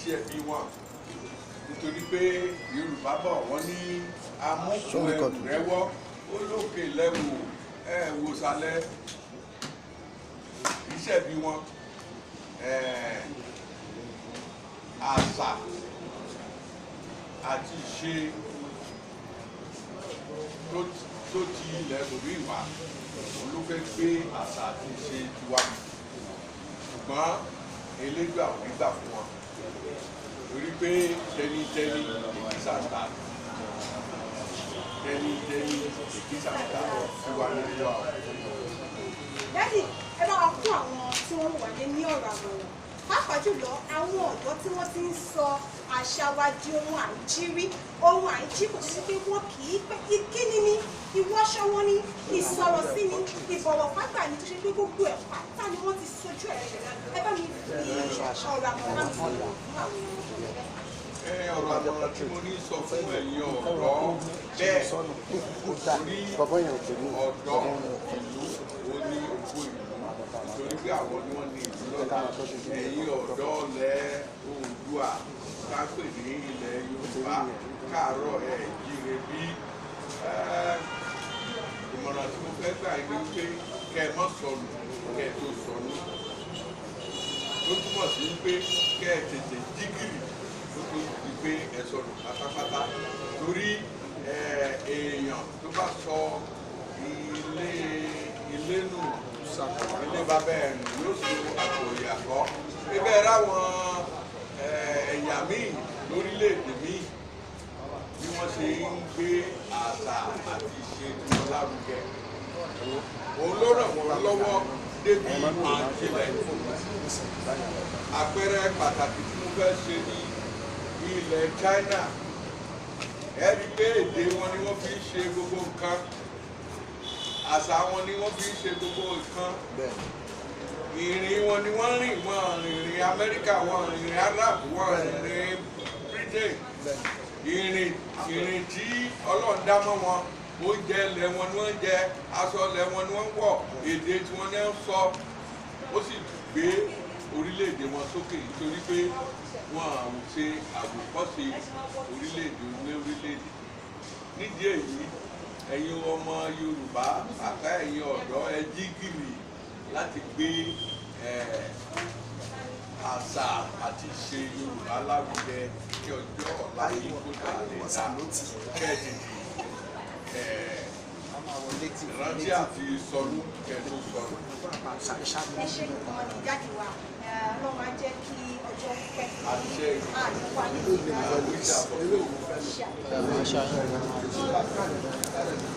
Ṣe ẹ̀bi wọn, nítorí pé Yorùbá bọ̀, wọ́n ní amúkùn ẹrù rẹ́wọ́, ó lókè lẹ́wò ẹ̀ wò sálẹ̀. Kì í ṣẹ̀bi wọn. Àṣà àti ìṣe tó ti ilẹ̀ bòmí wá, òun ló fẹ́ gbé àṣà àti ìṣe tiwa, ṣùgbọ́n Elédùà ò ní gbà fún wọn, torí pé tẹnitẹni èkìsà ń ta, tẹnitẹni èkìsà ń ta, tiwa ní tiwa o. Daddy, ẹ bá wa fún àwọn tí wọ́n wà ní ọ̀rọ̀ àmọ̀ràn, pàápàá jùlọ àwọn ọ̀dọ́ tí wọ́n ti ń sọ àṣà wa di ohun àìjírí, ohun àìjí kò sí pé wọ́n kì í pẹ́ ìkíni ní ìwọṣọ wọn ní ìsọ̀rọ̀ sí ní ìbọ̀wọ̀ fágbà ní, tó ṣe pé gbogbo ẹ̀ pátá ni wọ́n ti sojú ẹ̀. Ẹ bá mi fi ọ̀rọ̀ àmọ̀ràn bá mi fi fún àwọn ọ̀dọ́ bẹ́ẹ̀. Ọ̀rọ̀ àmọ̀ràn tí mo ní sọ fún ẹ̀yin ọ̀dọ́ bẹ́ẹ̀, torí ọ̀dọ́ ìlú ó ní ògo ìlú, torí pé àwọn ni wọ́n ní ìlú lọ́la. Ẹ̀yin ọ̀dọ́ ilẹ̀ Oòduà, ká pè ní ilẹ̀ Yorùbá, káàárọ̀ ẹ̀ jíire bí. Ìmọ̀ràn tí mo fẹ́ gbà yín ni wípé kẹ́ ẹ má sọnù kẹ́ ẹ tó sọnù, tó túmọ̀ sí wípé kẹ́ ẹ tètè jí gìrì tó tó di pé ẹ sọnù pátápátá, torí èèyàn tó bá sọ ilé ilé nù, ilé bàbá ẹ̀ nù, yóò sọ àpò ìyàkọ́ ibẹ̀ ráwọn ẹ̀yà míì lórílẹ̀‐èdè míì bí wọ́n ṣe ń gbé àṣà àti ìṣe tiwọn lárugẹ. Òun ló ràn wọ́n lọ́wọ́ débi àjìnlẹ̀. Àpẹẹrẹ pàtàkì tí mo fẹ́ ṣe ní ilẹ̀ China, ẹ rí i pé èdè wọn ni wọ́n fi ń ṣe gbogbo nǹkan, àṣà wọn ni wọ́n fi ń ṣe gbogbo nǹkan, ìrìn wọn ni wọ́n rìn. Wọ́n rìnrìn Amẹ́ríkà, wọ́n rìnrìn Arab, wọ́n rìnrìn Britain. Ìrìn ìrìn tí Ọlọ́run dá mọ́ wọn, oúnjẹ ilẹ̀ wọn ni wọ́n ń jẹ, aṣọ ilẹ̀ wọn ni wọ́n ń wọ̀, èdè tí wọ́n ní ń sọ. Ó sì gbé orílẹ̀-èdè wọn sókè, nítorí pé wọ́n ò ṣe àwòkọ́ṣe orílẹ̀-èdè orílẹ̀-èdè. Nídìí èyí, ẹ̀yin ọmọ Yorùbá àká, ẹ̀yin ọ̀dọ́, ẹ jí gìrì láti gbé àṣà àti ìṣe Yorùbá lárugẹ, kí ọjọ́ ọ̀la yìí kó dà lè dá kẹ́ẹ̀tì rántí àti sọnù kẹ́ẹ̀ tó sọnù. Ẹ ṣe gan ni, daddy wa. Ọlọ́run á jẹ́ kí ọjọ́ pẹ́ fún Àṣẹ. yín. Àdúgbò ayé ti Àwọn ìjà àkọ́kọ́. ṣe.